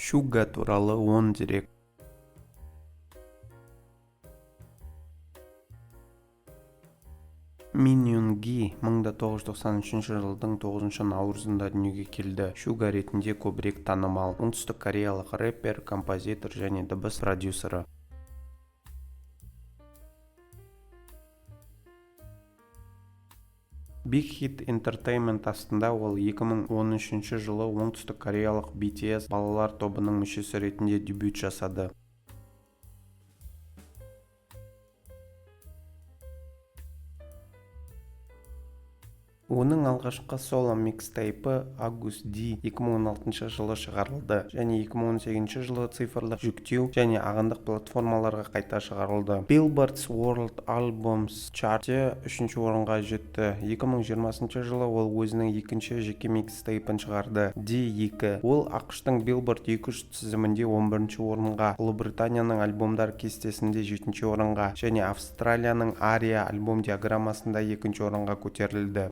Шуга туралы 10 дерек. Мин Юн Ги 1993 жылдың 9 наурызында дүниеге келді. Шуга ретінде көбірек танымал. Оңтүстік кореялық рэпер, композитор және дыбыс продюсері. Big Hit Entertainment астында ол 2013 жылы оңтүстік кореялық BTS балалар тобының мүшесі ретінде дебют жасады. Оның алғашқы соло микстейпі Agust D 2016 жылы шығарылды және 2018 жылы цифрлық жүктеу және ағындық платформаларға қайта шығарылды. Billboard's World Albums Chartте үшінші орынға жетті. 2020 жылы ол өзінің екінші жеке микстейпін шығарды, D2. Ол АҚШ-тың Billboard 200 тізімінде 11 орынға, Ұлыбританияның альбомдар кестесінде жетінші орынға және Австралияның ARIA альбом диаграммасында екінші орынға көтерілді.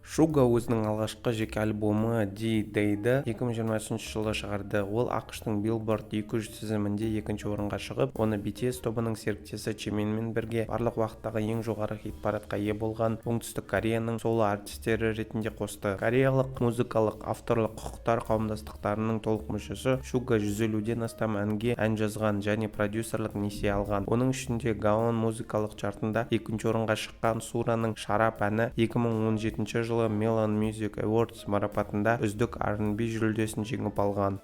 Шуга өзінің алғашқы жеке альбомы D-Day'ді 2023 жылы шығарды. Ол АҚШ-тың Billboard 200 тізімінде екінші орынға шығып, оны BTS тобының серіктесі Чиминмен бірге барлық уақыттағы ең жоғары хит-парадқа ие болған Оңтүстік Кореяның соло артистері ретінде қосты. Кореялық музыкалық авторлық құқықтар қауымдастықтарының толық мүшесі Шуга 150-ден астам әнге ән жазған және продюсерлік несие алған. Оның ішінде Гаон музыкалық чартында екінші орынға шыққан Сураның Шарап әні 2017 жылы Melon Music Awards марапатында үздік R&B жүлдесін жеңіп алған.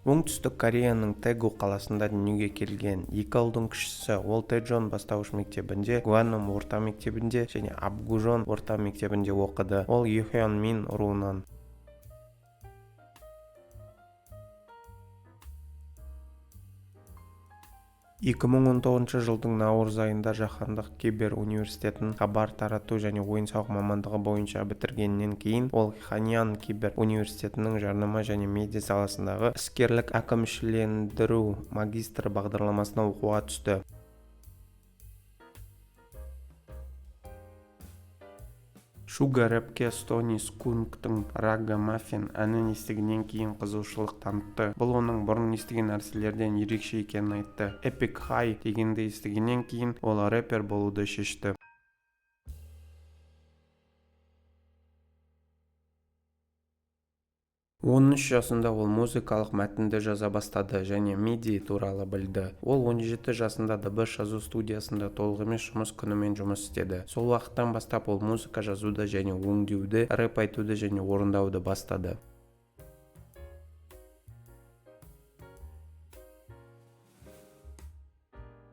Оңтүстік Кореяның Тэгу қаласында дүниеге келген. Екі ұлдың кішісі. Ол Тэджон бастауыш мектебінде, Гванум орта мектебінде және Апгужон орта мектебінде оқыды. Ол Юхён Мин руынан. 2019 жылдың наурыз айында Жаһандық кибер университетін хабар тарату және ойын-сауық мамандығы бойынша бітіргеннен кейін ол Ханьян кибер университетінің жарнама және медиа саласындағы іскерлік әкімшілендіру магистрі бағдарламасына оқуға түсті. Шуга рэпке Стони Скунктың «Raggamuffin» әнін естігеннен кейін қызығушылық танытты. Бұл оның бұрын естіген нәрселерден ерекше екенін айтты. «Epik High» дегенді естігеннен кейін ол рэпер болуды шешті. 13 жасында ол музыкалық мәтінді жаза бастады және MIDI туралы білді. Ол 17 жасында дыбыс жазу студиясында толық емес жұмыс күнімен жұмыс істеді. Сол уақыттан бастап ол музыка жазуды және өңдеуді, рэп айтуды және орындауды бастады.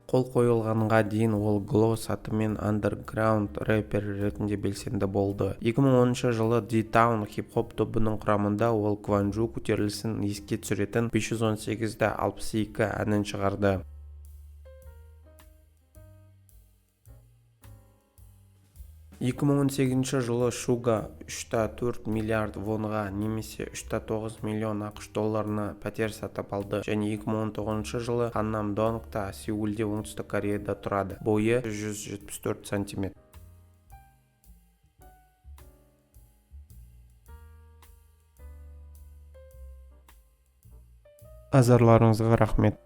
Қол қойылғанға дейін ол Gloss атымен андерграунд рэпер ретінде белсенді болды. 2010 жылы D-Town хип-хоп тобының құрамында ол Кванджу көтерілісін еске түсіретін 518.62 әнін шығарды. 2018 жылы Шуга 3,4 миллиард вонға немесе 3,9 миллион АҚШ долларына пәтер сатып алды және 2019 жылы Ханнам-донгта, Сеулде, Оңтүстік Кореяда тұрады. Бойы 174 сантиметр. Назарларыңызға рахмет.